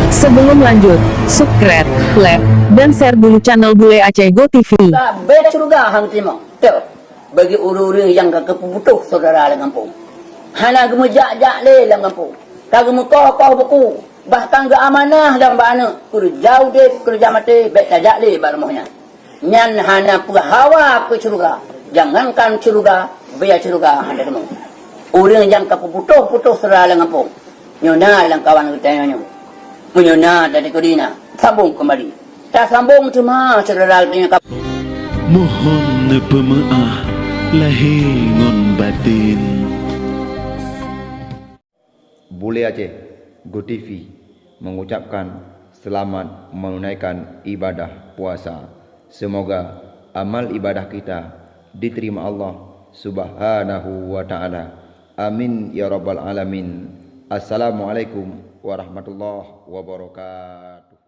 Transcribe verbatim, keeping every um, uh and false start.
Sebelum lanjut, subscribe, like, dan share dulu channel Bule Aceh Go T V. Ka bèk syeuruga han teurimong. Teuh, bagi ureueng-ureueng nyang ka geupeuputoh syedara lam gampông. Hana geumeujak-jak lé lam gampông. Ka geumeukoh-koh buku, bahkan geuamanah lom bak aneuk, keureuja udeb, keureuja maté, bèk tajak lé bak rumoh nyan. Nyan hana peue hawa keu syeuruga. Jangankan syeuruga, bèk syeuruga hana teurimong. Ureueng nyang ka peuputoh-putoh syedara lam gampông, nyoe na lam kawan geutanyoe nyoe. Meunyoe na dari Kodina, sambong keumbali. Tasambong teuma syedara geutanyoe ka. Mohon neupeumeu'ah lahé ngon batin. Bule Aceh Go T V mengucapkan selamat menunaikan ibadah puasa. Semoga amal ibadah kita diterima Allah Subhanahu wa Ta'ala. Amin ya Rabbal Alamin. Assalamualaikum warahmatullahi wabarakatuh.